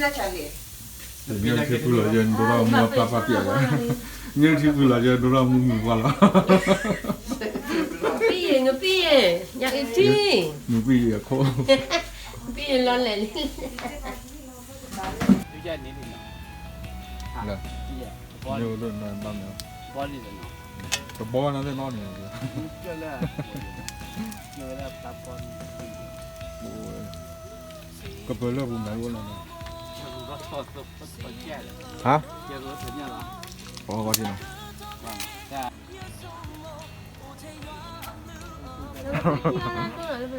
ညၣ်ထံဖုလီၤယဲ နဒိၣ်ထီၣ်မူအပျၢ်ပၢ်ပျၢ်ယဲ, ညၣ်ထံဖုလီၤယဲ ဒိၣ်ထီၣ်မူမုာ်ပှၢ်လီၤ. ငပံၢ်ယဲ ငပံၢ်ယဲ, ညၣ်အံၤထံ, ငပံၢ်ယဲခိၣ်, ငပံၢ်ယဲလီၤလဲၣ်လံ. တဘီနသ့ၣ်နီၣ်န့ၣ်, ကပၢၤလၢပူၤမးအိၣ်လီၤ, ဟါ, ပှၤဂီၢ်ထံနီၤ, အညါဘျီ,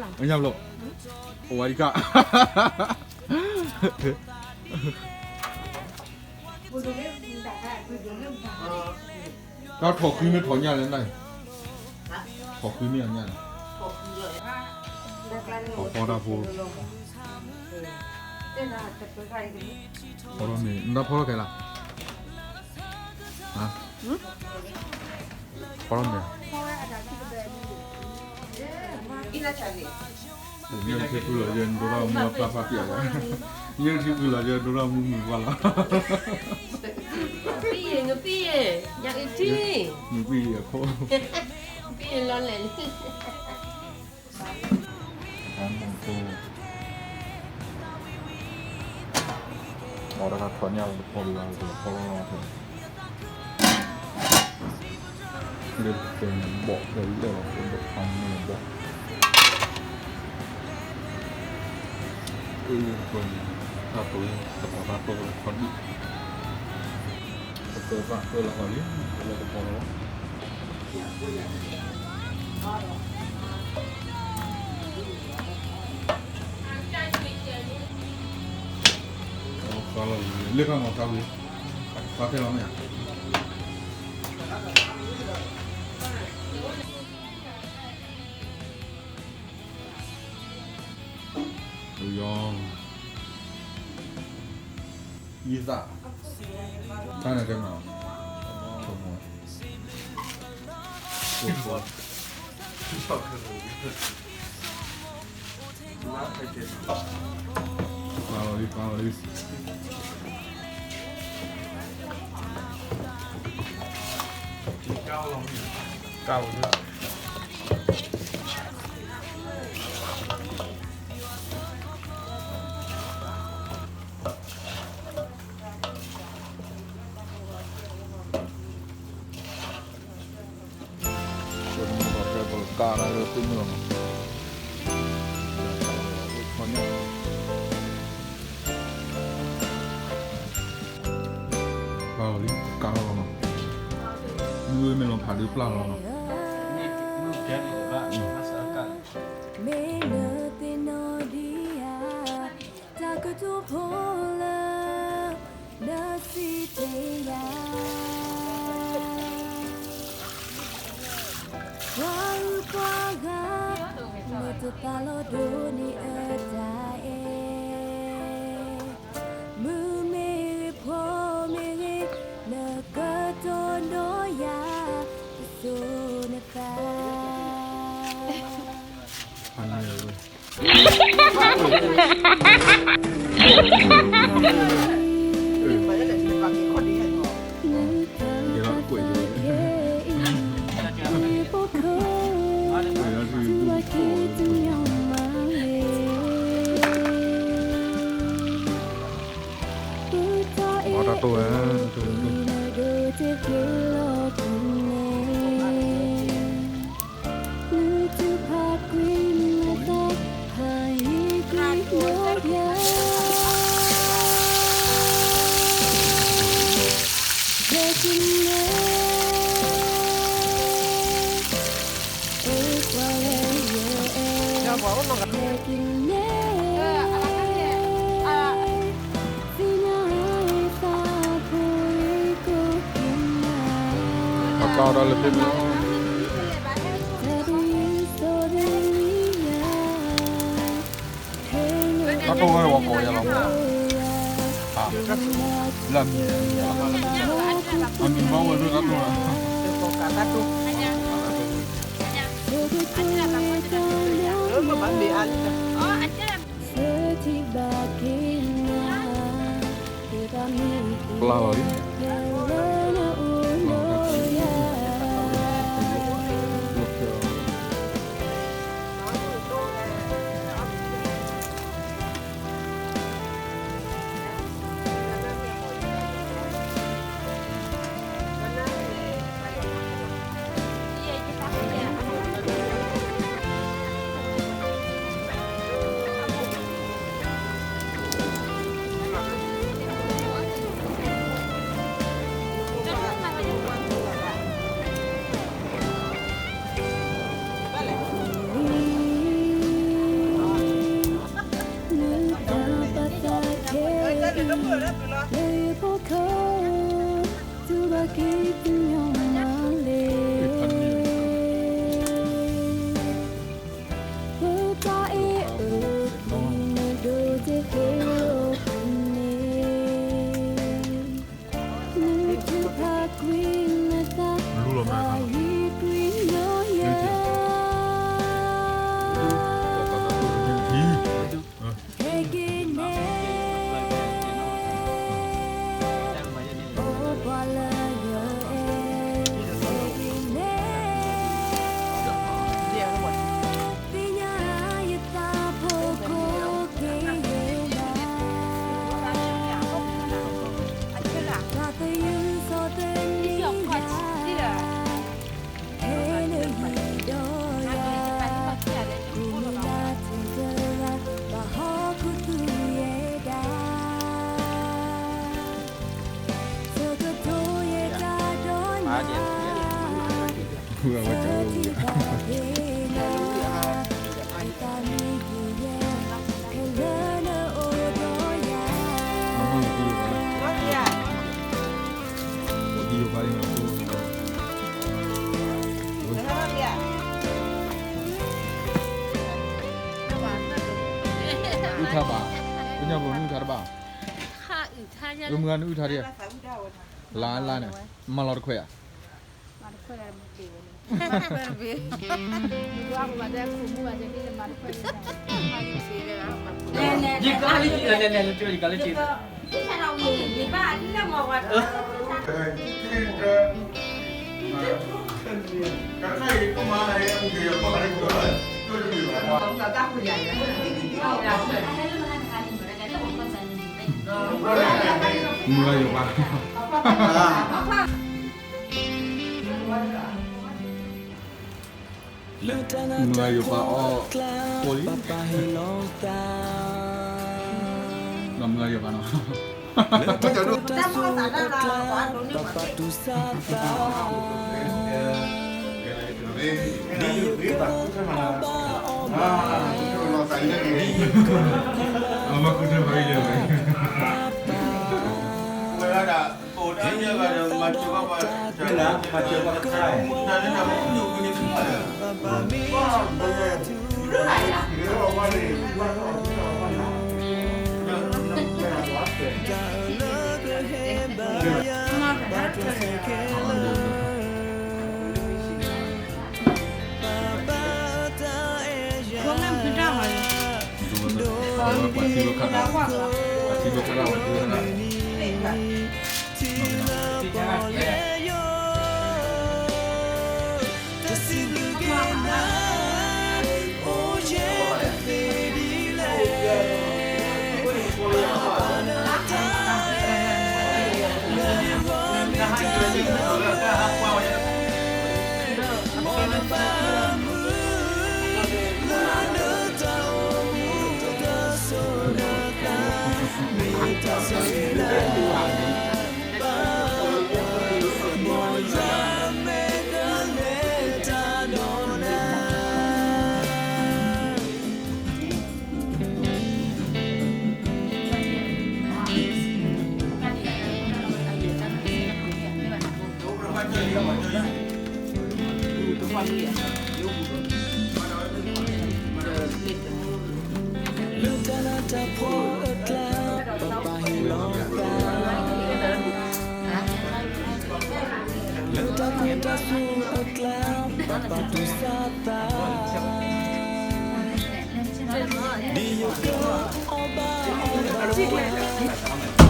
အိၣ်ဝဲဒံးက, တၢ်ထီၣ်ဃံမ့ၢ်ထီၣ်ညၣ်လဲၣ်နၤ, ထီၣ်ဃံမ့ၢ်အညၣ်လဲၣ်, ထီၣ်ဖီတၢ်ဖိ, ဖီထီၣ်မ့ၢ် နတၢ်ဖီထီၣ်ခဲလၢာ်, ဖီထီၣ်မ့ၢ်, ညၣ်ထံဖုလီၤယဲ နဒိၣ်ထီၣ်မူအပျၢ်ပၢ်ပျၢ်ယဲ, ညၣ်ထံဖုလီၤယဲ ဒိၣ်ထီၣ်မူမုာ်ပှၢ်လီၤ. ငပံၢ်ယဲ ငပံၢ်ယဲ, ညၣ်အံၤထံ, ငပံၢ်ယဲခိၣ်, ငပံၢ်ယဲလီၤလဲၣ်လံ. အီၤတၢ်ထီၣ်ညၣ်လၢတဖီဒံးဘၣ် တဖီလီၤလီၤ, လၢတကဲန့ၣ်ဘီၣ် လၢလဲၣ်လီၤ ဘီၣ်, အ့ၣ် တကဲန့ၣ် တၢ်တိၢ် တပီၤတၢ်တိၢ်လၢတဖီဒံး, တပၢၤဘၣ်ပၢၤလီၤဃီလံ လၢတဖီလီၤ. လၢကမၤကဝံၤ, ကထဲလီၤမ့ၢ်ဧါ, ယီၤ ယသး, တၢ်န့ၣ်တဲမး, ပာ်လီၤလံ ပာ်လီၤလံ, ကၢ်လီၤလံ. ကၢ်လီၤလံ, ကၢ်လီၤလံနီၤ, မ့ၢ်လီၤဖးဒုးပျၢ်လီၤနီၤ. မ့ၢ်နသ့ၣ်နီၣ်ဒံးဧါ, တၢ်ကတိၤဖိလၢ နစံးတ့ၢ်ယၤ, ပှၤဂုၤပှၤဂၤ မ့ၢ်တသးလီၤဒိၣ်န့ၢ်အတၢ်အဲၣ်, မုၣ်မ့ၢ်ဂ့ၤ ဖိမ့ၢ်ဂ့ၤ, နကတိၤနီၢ်ယၤ တစိၤနသး. မ့ၢ်တၢ်တိၢ်ဝဲ, အကါအီၤတၢ်လၢဖဲမ့ၢ်လီၤ. တၢ်တိၢ်ဝဲဝဲကိးယၤလီၤမး, လၢအမံၤ, အမံၤဘၣ်ဝဲဒၣ်တၢ်တိၢ်လီၤ. ဘၣ်မ့ၢ်အါလံ, အတၢ်ဘၣ်က့ၤနၤ လၢလီၤလံ နတၢ်ပာ်သးခဲအံၤ လၢယဖီခိၣ် တူၢ်ဘၣ်က့ၤတညီမၤလ့ၤ ပပၢ်အဲၣ်အၢ နဒိးတဟ့ၣ်အိၣ်ပူၤန့ၣ် နထုးဖးကွံာ်နသး ပှၤဟံးကွံာ်နီၢ်ယၤ ဟဲက့ၤန့ၣ် အိၣ်ပှၤလၢယအဲၣ် ဟဲက့ၤန့ၣ် သ့ၣ်ညါယသးဖိကိးက့ၤယဲၢ်လၢ တၢ်သယုၢ်စီၤသနံယၤ ဟဲလၢယံၤဒီးယၤ ကူမံၤလၢထူၣ်တဂၤ ဘၣ်ဟီၣ်ခိၣ်သူယဲဒၣ် ဆၢကတီၢ်ယဲတၢ်ဒီးနၤ ဆၢထံဘၣ်က့ၤနၤ ယသးမံက့ၤယဲၢ် ဖဲလၢနအိၣ်ဒီးယၤ အုၣ်ထါဘၣ်, ပညိၣ်ဖိနအုၣ်ထါတဘၣ်, အုၣ်မုၢ်ဂၤနအုၣ်ထါဒံး, လါလါန့ၣ်, မၤလီၤတခွဲးဧါ, ယကလၢက့ၤ, ယကလၢက့ၤ, မုၢ်ဂၤယိၤပၤ မုၢ်ဂၤယိၤပၤအီၣ်ကိၣ်လံ, ဒီးမုၢ်ဂၤယိၤပၤနီၤ, အမၤကူထၢဖးအံၤလၢ လၢတၢ်နးတၢ်ဖှီၣ်အကျါ ပပာ်ဟ့ၣ်လီၤသး, လၢတၢ်ကူၣ်တၢ်သိးအကျါ ပပာ်သူၣ်ပာ်သး, ဒ်ယကအီၣ်ဘၣ်အီဘၣ်,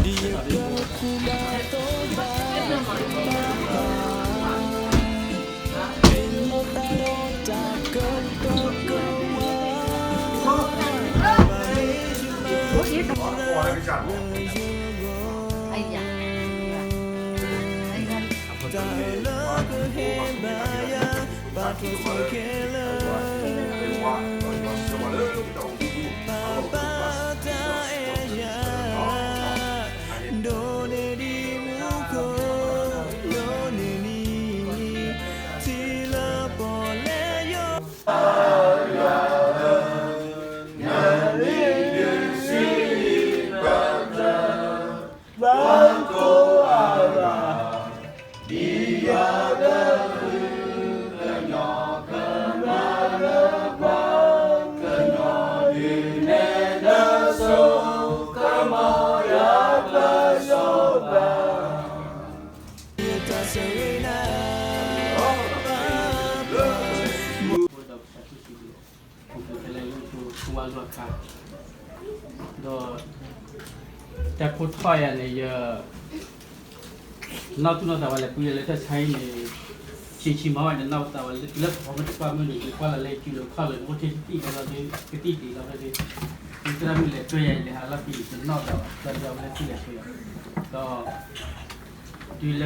ဒ်ယကကူးဘၣ် ဒီးပသးခုစံးဘျုး ပူၤဖျဲးခဲလၢာ်လၢပဝဲလိၤအခါ, ဒီး တၢ်ခိၣ်ထီၣ်ယၤန့ၣ် ယ နီၢ်သူၣ်နီၢ်သးဝဲလၢပှၤလၢတၢ်ဆါအံၤန့ၣ် ဆံးဆံးမးဝဲန့ၣ် နီၢ်သးဝဲလၢတုၤလၢပဖီမ့ၢ်တကွၢ်မုၢ်န့ၣ် ယကွၢ်လီၤလၢယစုလိၤခီၣ်လိၤ အိၣ်ထဲတသံၣ်ဘၣ်လီၤဒီး ကသံၣ်ဒံးလီၤဖဲဒီး ယသရၣ်မုၣ်လဲၤတွဲယၤလဲၤဟးလီၢ်ခံန့ၣ် တနီၣ်သးဘၣ် ဒီးယဝဲလၢသုလဲၤတွဲယၤ ဒီး တုၤလၢ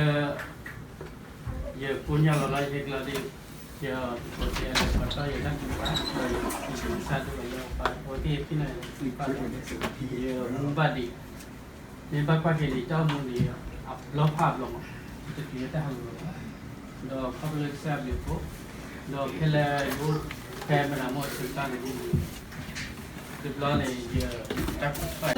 ယကိညၢ်လီၤလၢယကျါဒီး ယသကိးတဲလၢပှၤတီၢ်ယၤတၢ်မူဘၣ် ဒီးယကံၢ်ကစၢ်ဒိၣ်လီၤလၢပှၤ အဝဲသ့ၣ်ဖံးန့ၣ် ယမူဘၣ်ဒံး မ့ၢ်ဘၣ်ကွၢ်က့ၤန့ၣ် တၢ်အိၣ်မူန့ၣ် အဘျီဖးအဘျီမး တတုၤလၢတၢ်ဟးဂီၤလီၤဘၣ် ဒီးခီဖျိလၢကစၢ်အဘျုးအဖှိၣ် ဒီးဖဲလၢယအိၣ်ဖဲမနၤမိၢ်အဆၢကတီၢ်န့ၣ် တဘျီန့ၣ် ယတၢ်ကူၣ်ဖး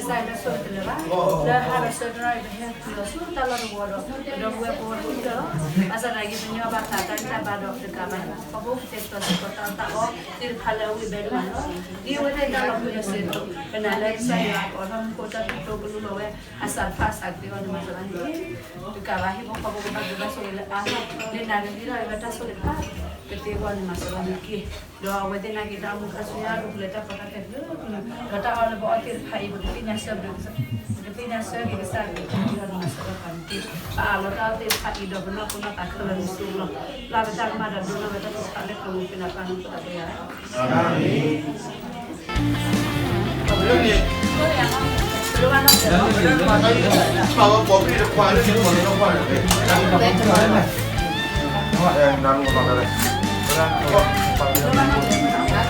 ကစၢ်ယွၤဆိၣ်ဂ့ၤတလၢၤဘၣ်, လၢဟါဒီးဆၢကတီၢ်အံၤ ပဟဲတုၤလီၤဆူတၢ်လီၢ်တဝီဒီး ပဒီပုၢ်ဝဲၢ်ဖိဝဲဖိလီၤ. ဘၣ်ဆၣ်သနာ်က့ ပညီဘၣ်သးတၢ်ဂံၢ်တၢ်ဘါဒီးတကးဘၣ်, ခီဖျိကတဲာ်ကတီၤစ့ၢ်ကီးတၢ်အီၣ်တၢ်အီသ့ၣ်တဖၣ်လၢအဝံၣ်ဘဲဒိၣ်မးလီၤ. ဒ်အဝဲသ့ၣ်တၢ်လီၤပျံၤလီၤဆဲးအသိး ပနာ်လၢကစၢ်ယွၤအကအိးထီၣ်မူခိၣ်တၢ်ထူၣ်ဖျိကလူလီၤဝဲ အစးတဖၣ်အစးကသ့အဂီၢ်န့ၣ် မၤစၢၤဘၣ်န့ၣ်တကးဘၣ်, ဟံၣ်ဖိဃီဖိကဘၣ်ဘျုးဘၣ်ဆိၣ်ဂ့ၤလၢအါထီၣ်, လၢနၤကသ့ထီၣ်အံၤလၢတၢ်ဆိၣ်ဂ့ၤတဖၣ်ကသ့အဂီၢ်န့ၣ် မၤစၢၤဘၣ်န့ၣ်တက့ၢ်. ဒီးအဝဲသ့ၣ်နာ်က့ၤတၢ်အိၣ်မူခါဆူညါ ဒိၣ်ကလဲၤတၢ်ကီတၢ်ခဲဖျၢၣ်,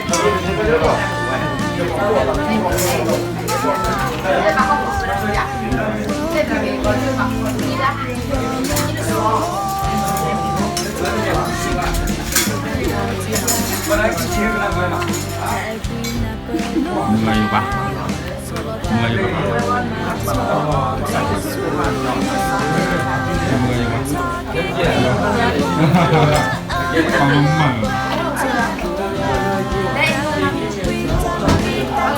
ဒီးတၢ်အီၣ်လၢပအီၣ်သ့ၣ်တဖၣ်အံၤ ပကသ့ၣ်ညါဆၢ, ပကသ့ၣ်ညါဆၢက့ၤကစၢ်ကသ့အဂီၢ်န့ၣ် မၤစၢၤဘၣ်ပှၤန့ၣ်တက့ၢ်. ပအးလီၤတၢ်အီၣ်သ့ၣ်တဖၣ်အံၤဒီးပနီၢ်ခိနီၢ်သးခဲလၢာ်န့ၣ်ဆူလီၤ. ပျၢ်ပတၢ်ကမၣ်ဒီးဒိကနၣ်ဝဲတၢ်ထုကဖၣ်လၢပဂုၤပှၤလၢ်ပှၤနီၢ်ခိတၢ်တယၤ မုၢ်ဂၤယိၤဘၣ်, မုၢ်ဂၤယိၤဘၣ်, မုၢ်ဂၤယိၤဘၣ်, ပှၤမုၢ်မုၢ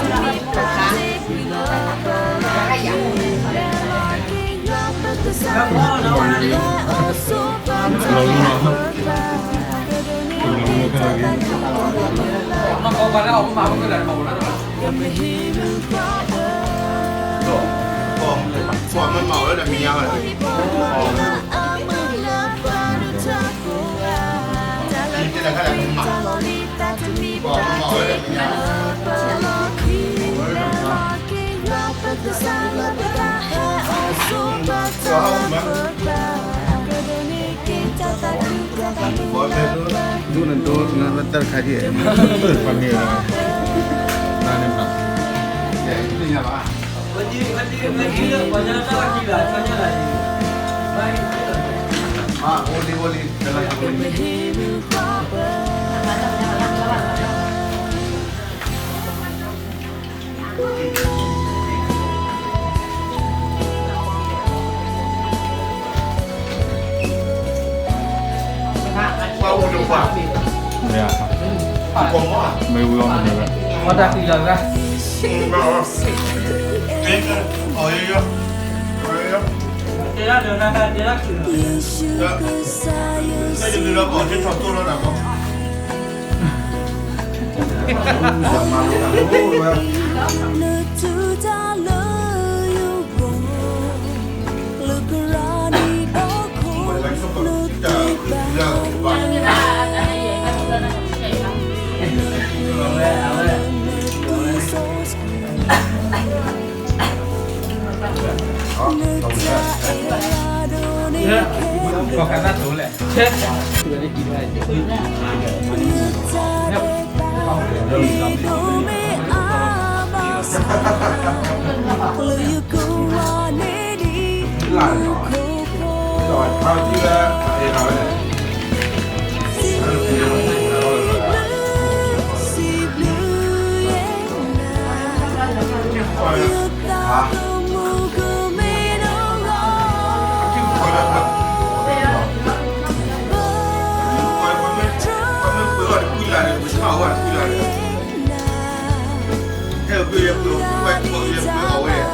်, မ့ၢ်ဝံၤအီၤမ့ၢ်ဝဲ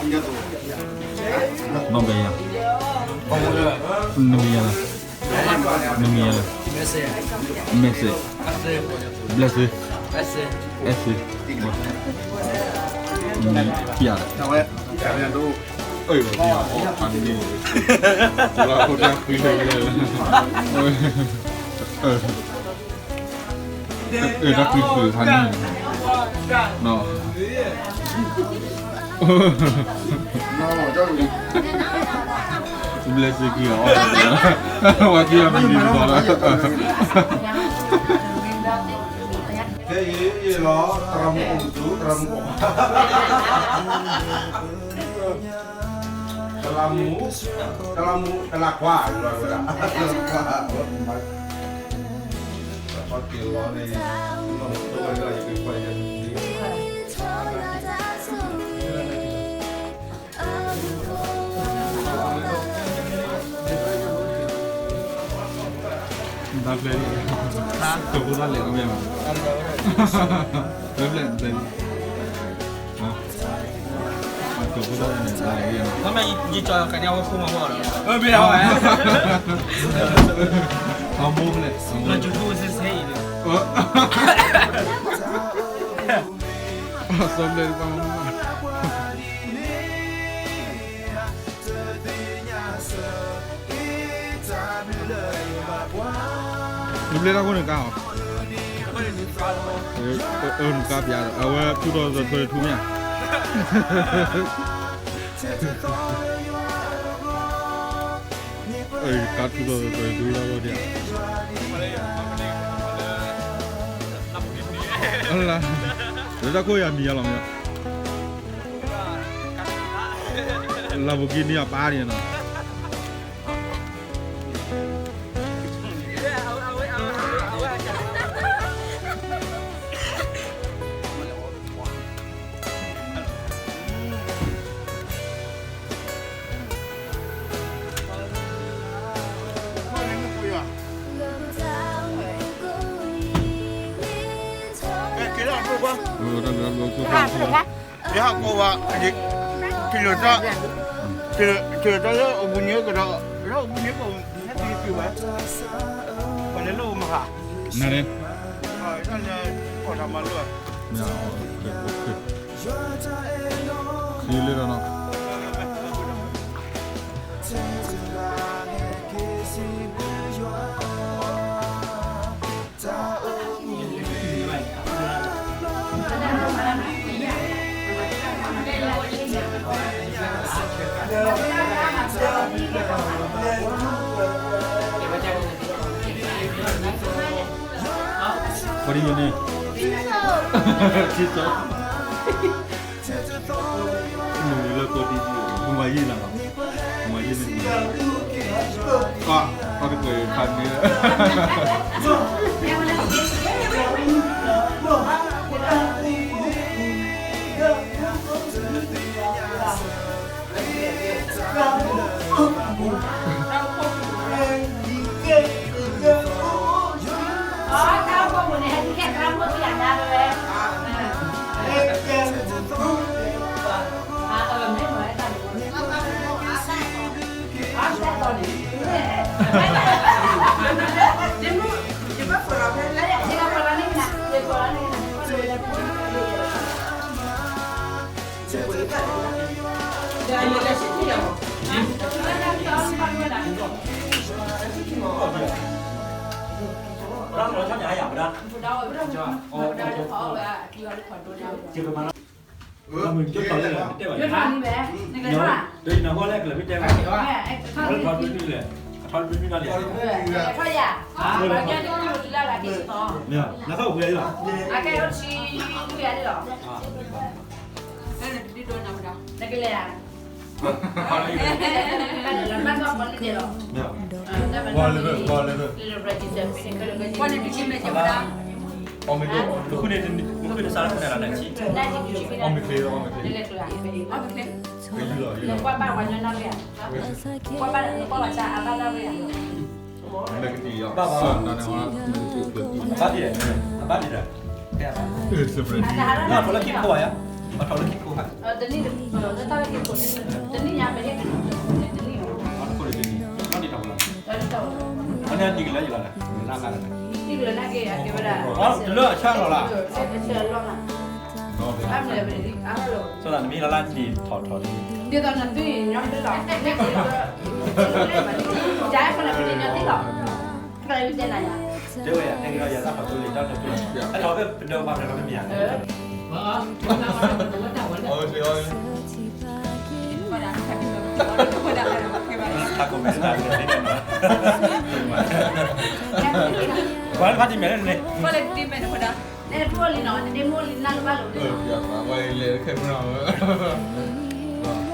နီၢ်ဘဲယၤ, နမံၤယၤလီၤ, နမံၤယၤလီၤ, မဲစ့း, ဘျဲၣ်စ့, အဲၣ်စ့, မံၤဖံးယၤလီၤ, အဝဲ, အဝဲဒၣ်, အန့ၣ်, လၢအအိၣ်တၢ်ဃံလၢလၢ, အၢ တၢ်ဃံဃုာ်ဖးန့ၣ်, ဘျဲၣ်စ့ကံအီၤ, ဝဲကံအီၤမံၤန့ၣ်တဘီလီၤ, ခဲအံၤလီၤ သရၣ်မုၣ်အိၣ်ကသူ သရၣ်မုၣ်အိၣ် သရၣ်မုၣ်, သရၣ်မုၣ် တလးခွါ, တလးခွါ, တလးခွါ, တၢ်ဖျဲၣ်, ကၠိဖိသၣ်လဲၤကမ့ၢ်မး, တၢ်ဖျဲၣ်, ကၠိဖိသၣ်လဲၤန့ၣ်, မ့ၢ်ဝဲ, အမိၢ်ဖျဲၣ်, စီၤဖျဲၣ်တပၤမး, နဘျဲၣ်တၢ်ခိၣ်န့ၣ်ကါအီၤ, နကါပျါဒီး အဝဲထူးထီၣ်သီထီၣ်ထူမ့ၢ်ဧါ, ကါထူးထီၣ်သီထီၣ်ထူလီၤဒ်, လၢတၢ်ခိၣ်ယၤမံၤယၤလီၤမ့ၢ်, Lamborghini အပၢ်န့ၣ်နီၤ. ယဟးကိးဝဲ, တုၤလၢတၢ်, တုၤလၢတၢ်လၢအိၣ်ဘူးန့ၣ်ကဒီး, လၢအိၣ်ဘူးန့ၣ်ကဒီး, ဟဲတုၤတုၤဝဲ, ပှၤလၢလၢအိၣ်မဟါ, နရ့, တၢ်လၢ, ကီၢ်တၢ်မၤလိ, မ့ၢ်, ခံလၢဒီးနီၤ. ဝဲဒ်ယိၤန့ၣ်, ထံစီ, မုၢ်လၢကိးတံၢ်, မုၢ်မၤယံာ်နၤလီၤ, မၤယံာ်န့ၣ်, ကီၢ်, ကီၢ်တကွဲးဖးန့ၣ် နကလဲၤဧါ, ဘၣ်လၢဘၣ်ကီလၢဒဲးလီၤ, ဘၣ်လၢဘၣ်, ဘၣ်လၢဘၣ်, အီၣ်မ့ၢ်ကျိ, မ့ၢ်ကျိ, အီၣ်မ့ၢ်ကျိ, အီၣ်မ့ၢ်ကျိ, ကွၢ်ဘၣ်ဝဲညီနၢ်ဂ့ၤဧါ, ကွၢ်ဘၣ်နကွၢ်ဘၣ်ဆၣ်အဘၣ်နၢ်ဂ့ၤဧါ, ဘၣ်ဘၣ်, အဘၣ်ဒံး, အဘၣ်ဒံးဒီး, ဘၣ်ထီၣ်လၢခံခိၣ်ဧါ, ဘၣ်ထီၣ်လၢခံခိၣ်ဧါ, တနံၣ်, တနံၣ်ညါပဟ့ၣ်, တနံၣ်, တနံၣ်, တနံၣ်, အန့ၣ်ဒံးကလၢယလီၤ, တလၢအဆၢလီၤလၢ်, ဆိသးနမ့ၢ်လၢ်လၢ်ဒံးထီၣ်ထီၣ်ဒံး, ဒ်သိးနသုညါမ့ၢ်လီၤ, ဒ်သိးနသုညါမ့ၢ်လီၤ, တဲဝဲယၤ တဲက့ၤဒီးယၤတၢ်ခီၣ်ကျိလံ တၢ်တကျိလံ, အထီၣ်ဖဲပဒိးပှၤဖျၢၣ်လီၤမ့ၢ်ဧါ, ထးခိၣ်မဲာ်တၢ်န့ၣ်, ပှၤလၢဖါတံၢ်မဲာ်န့ၣ်, နလဲၤဖုအိၣ်လံနီၤ, နဒ့မုၣ်အိၣ်လံနၢ်လၢဘၣ်လိာ်, ဝဲလဲၤခဲမုၢ်နီၤ,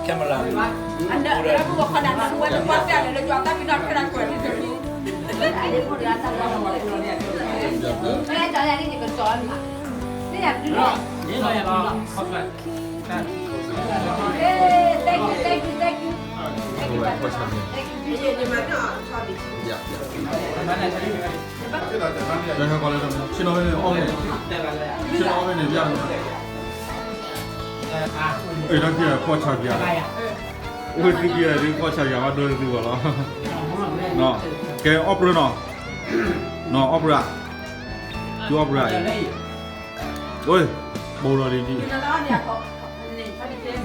camera, အဒၢးပှၤခီဒၣ်နဝဲတပှၢ်ဖဲလဲၣ်လၢယွၤတၢ်ဖံးနီၣ်ခဲတၢ်ကွဲးန့ၣ်, အဒ့မုၣ်လၢတၢ်လီၤ, မ့ၢ်ယကစီၤလီၤ, မ့ၢ်ယကဒုးလီၤ, Thank you, thank you, thank you. Thank you, thank you. ဆ့ၣ်နီၤဝဲန့ၣ်အီၣ်န့ၣ်, ဆ့ၣ်နီၤအီၣ်ဝဲန့ၣ်, အဲၣ်ဒိးက့ၤဖီၣ်ဆါက့ၤ, အိၣ်သံက့ၤဒုးဖီၣ်ဆါက့ၤဘၣ်ဒိသံဝဲလီၤ, ကဲအီၣ်ပြၢနီၤ, နီၤအီၣ်ပြၢ, သုအီၣ်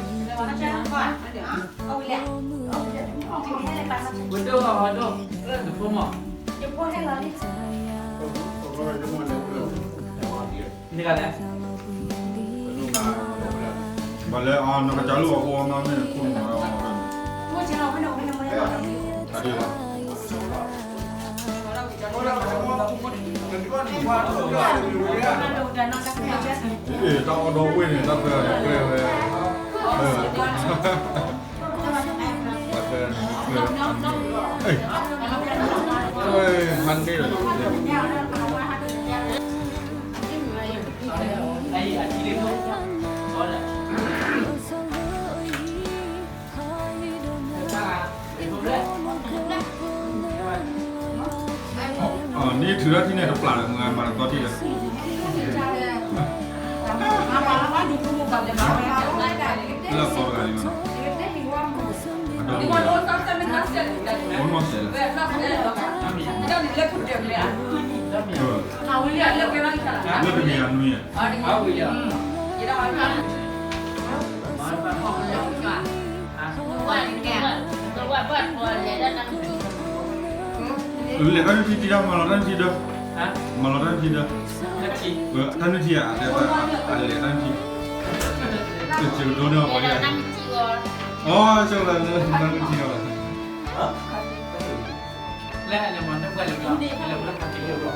ပြၢ, အိၣ်, ဘူးလီၤဒံးဒံး ဘၣ်လဲၣ်, နကစၢ်လိၣ်အဃိမးမ့ၢ်ခိၣ်နူာ်, တၢ်အီၣ်ဒီဝ့ၢ်န့ၣ် တၢ်ပှဲၤဝဲ, ပှဲၤဝဲ, ဟါန့ၢ်လီၤ, န့ၣ်ထုးထီၣ်ထံန့ၣ်တပျၢ်လၢမုၢ်ဂၤမၤတသီထံလၢ, လၢအသီတဂၤန့ၣ်မး, အဒိၣ်, အိၣ်နီၢ်စဲးလၢ, လၢတဂ့ၤအနွံ, လဲၤတၢ်နုၢ်ထံတံၢ်ဒီး မၤလီၤတၢ်နုၢ်ထံဒီး, မၤလီၤတၢ်နုၢ်ထံဒီး, တၢ်နုၢ်ထံဧါ, အလဲၤတၢ်နုၢ်ထံ, တစဲးကဒိန့ၣ်အီၤပှၤဒ်, အီ ဆိလၢတၢ်နုၢ်ထံအီၤ, အိၣ်ဒီးမ့ၢ်ကျၢၤထံအဟဲဘျါ,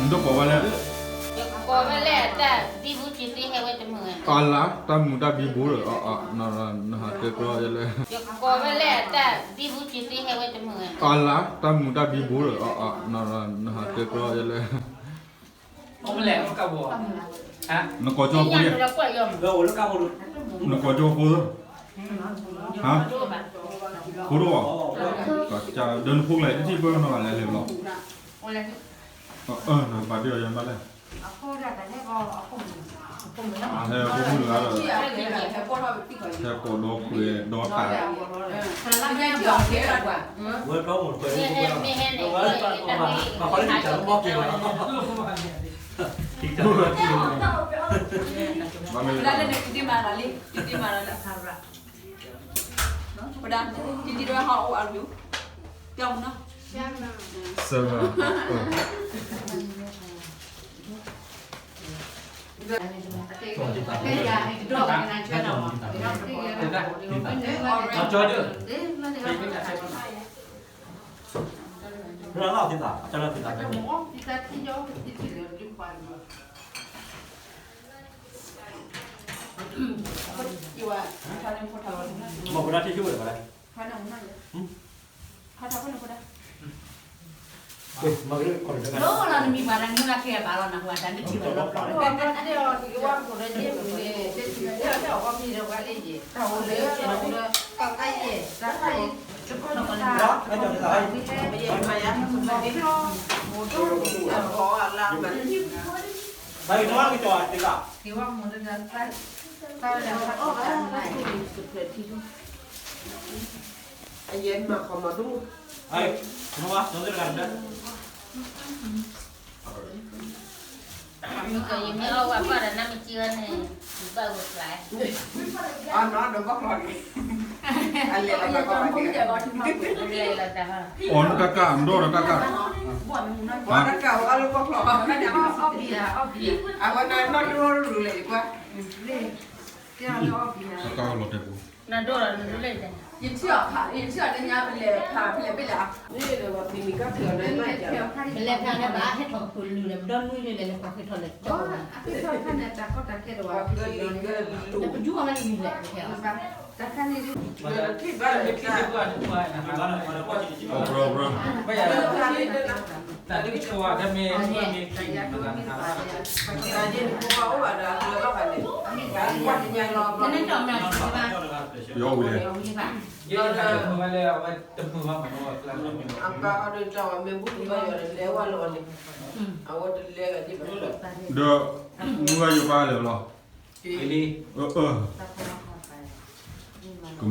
နတကိးဝဲလဲၣ်, ကိးဝဲလဲၣ်တၢ်ဘံဘူတံၢ်သ့ဟဲဝဲတမုာ်, အလါ တၢ်မူတၢ်ဘံဘူဒီး နဟးတဲကျီယဲလဲၣ်, ကိးဝဲလဲၣ်တၢ်ဘံဘူတံၢ်သ့ဟဲဝဲတမုာ်, အလါ တၢ်မူတၢ်ဘံဘူဒီး နဟးတဲကျီယဲလဲၣ်, နကိးကၠီဖိ, နကိးကၠီဖိ, ဟါ, ဖိဒိၣ်, ဒီးနဖိကလဲၤတထံၣ်ပၢၢ်နီၤလဲၤလဲၤဘျီ, နဘၣ်ဒုးအီၤယဲမးလဲၣ်, ဟဲဖိမုၣ်တဂၤဒီး, ဟဲကိးဒီးကွဲးဒီးတၢ်, ဘၣ်မ့ၢ်လၢ လၢလီၤသံသး ကၢ်လၢသံသးကၢ်န့ၣ်, သံသးထံယီၤ သံသးထံယီၤ ဒုးခွါန့ၣ်, မ့ၢ်ဖိဒါထံၣ်ဆိဝဲဒၣ် ဒိလီၤနမံၤပှၤတၢ်နုာ်လီၤခဲအံၤဘၣ်လီၤ နဟူအတၢ်နုာ်ထံၣ်ဝဲလီၤ အယဲၢ်မၤခီမၤဒူၣ် မ့ၢ်ကယမ့ၢ်အီၣ်ဝဲကွၢ်ဒီးနမ့ၢ်စံးဝဲန့ၣ် ယဘၣ်ဝဲဖျါ အနီၢ်ဒီးဘၣ်ဖျါန့ၣ် အလဲၤလီၤဘၣ်ကီၢ်ဘၣ်ကဲ အီၣ်နတၢ်ကၢ် နဒိၣ်ဒီးတၢ်ကၢ် ပှၤတၢ်ကၢ်ဝဲအလၢဘၣ်ဖျါ အဝဲဒၣ်နီၢ်ဒိၣ်ရူၤလဲၣ်ကွၢ် တၢ်ကၢ်လီၤတဲာ်ပူၤ နဒိၣ်ဒီးနဒိၣ်လဲၣ် ယထံၣ်အီၤဖး ယထံၣ်အီၤတညါ ပလဲၤဖး ပလဲၤဘ့ၣ်လၢ ပလဲၤဖးန့ၣ်ဘၣ် ဟဲထီၣ်ကလုာ်လၢ ပဒီနွံလၢလဲၤလဲၤခီၣ်ဃ့ထီၣ်လဲၤကၠီ အခ့ထီၣ်ခါန့ၣ် တၢ်ကီတၢ်ခဲတဝဲ ပကဒူၣ်အီၤလၢနမံၤလဲၣ် တခါန့ၣ် အီၣ်ဘြၢ အီၣ်ဘြၢ တၢ်တကဆှီဝဲ တမ့ၢ် တမ့ၢ် ယအီၣ်ဝံၤလဲၣ် ယတမုာ်ဘၣ်မး အပၢ်အီၤဒ်တၢ်ဝဲမ့ၢ်ဘူၣ်ဘၣ်ယွၤဒီးလဲၤဝဲလီၤန့ၣ် အဝဲတလဲၤဂၤဒ်ဘၣ် ဒီး မုၢ်ဂၤယပၢ်လဲၤလီၤ အၢ အၢ က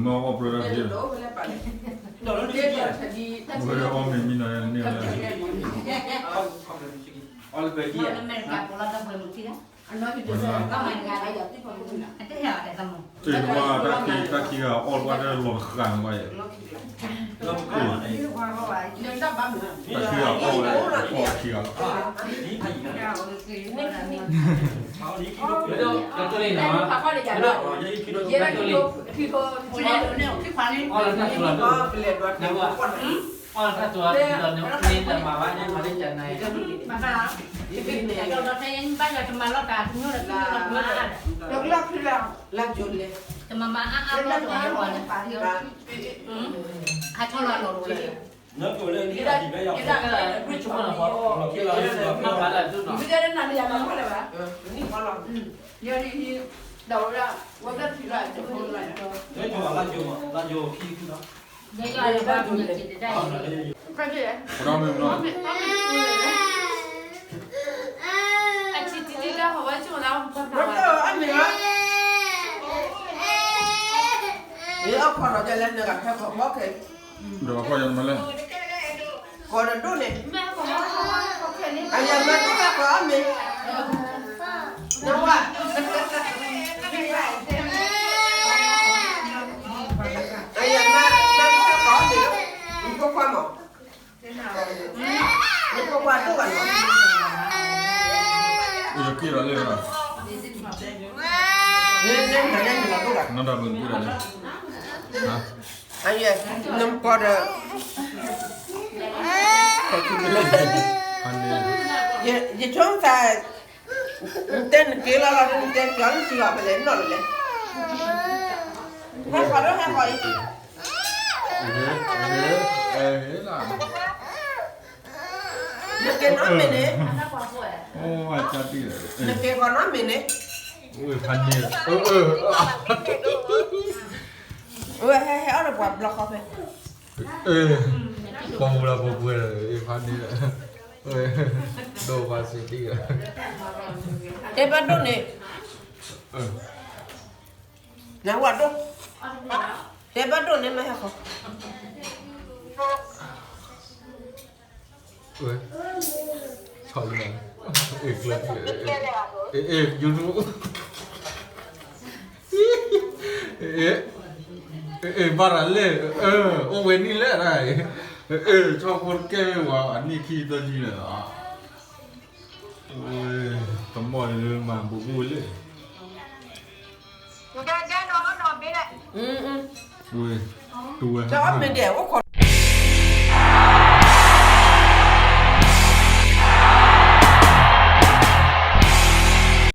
မၢအီၣ်ပြၢတၢ်ဖဲ မုၢ်ဂၤအီၣ်မ့ၢ်မံနီၤန့ၣ် အီၣ်လၢပဒံၣ် တ့ၢ်ဝဲတၢ်ခံ တၢ်ခံဂၤအီၣ်ဝဲတၢ်လီၤတဃၣ်န့ၣ်ဘၣ်ယဲၢ် တၢ်ခံဂၤအီၣ်ဝဲ အီၣ်ခံဂၤ အီၣ်တၢ်ကလီၤ နမၤဘၣ်န့ၣ် မၤလၢကနၤအံၤ ဘၣ်ယွၤတမၤလီၤတၢ် တမၤအါဒီး လၢကၠိလဲၣ် တမၤမၤအါအါလီၤတမၤလီၤန့ၣ် ဟးထီၣ်လီၤလီၤလီၤ နကလၢ မၤဘၣ်လၢဒိၣ်နီၤ လၢကလၢ လၢကလၢ ပဒီမ့ၢ်ဘၣ် အထံတံတံတၢ်ဟီဝဲဆိၣ်လၢ မ့ၢ်အခီၣ်ဒီးကလဲၤနဂၤဟဲခီၣ်ဘီခဲ ဒီးအခီၣ်ယၤမလဲၣ် ကီၢ်ဒီးဒိၣ်န့ၣ် အယၤမၤဒိၣ်ဟဲခီၣ်အီၣ်မ့ၤ နဝဲ အယၤမၤ မၤဒိၣ်ဟဲခီၣ်အီၣ်မ့ၤ နဖိခွါမး နဖိခွါဒိၣ်ဘၣ်လီၤ ယက့ၤလီၤလၢ နဒၣ်ဘၣ်က့ၤလီၤလၢ အယဲၢ် နကီၢ်ဒီး ယဆိကမိၣ် နတဲနက့ၤလီၤလီၤ နတဲက့ၤလီၤ နစံးလီၤဖဲလဲၣ် နီၢ်လီၤလဲၣ် ဟဲခီၣ်လၢဟဲခီၣ်အံၤ နက့ၤနီတမံၤန့ၣ် နက့ၤခီၣ်နီတမံၤန့ၣ် ဝဲဟဲဟဲအီၣ်ဒီးပှၤဘျီဃီဖဲ ပှၤမူလၢပှၤပှဲၤ ဖးန့ၣ် ဒိၣ်ပှၤစံးတံၢ် တဲဘၣ်ဒိၣ်န့ၣ် နဝဲဒိၣ် တဲဘၣ်ဒိၣ်န့ၣ်မ့ၢ်ဟဲခီ ဝဲ ဆီလီၤ အဲ ကျၢၤ အဲ YouTube အဲ အဲ ဘၣ်ရၤလဲၣ် အိၣ်ဝဲနံၣ်လဲၣ် အဲ ဆီဖိတကဲဝဲဝဲ အနံၣ်ခံသၢနံၣ်လဲၣ် တမီၢ်လၢမၤဘူးဘူးလဲၣ် ဝဲ တူဝဲ တအီၣ်မ့ၤဒဲး အိၣ်ခိး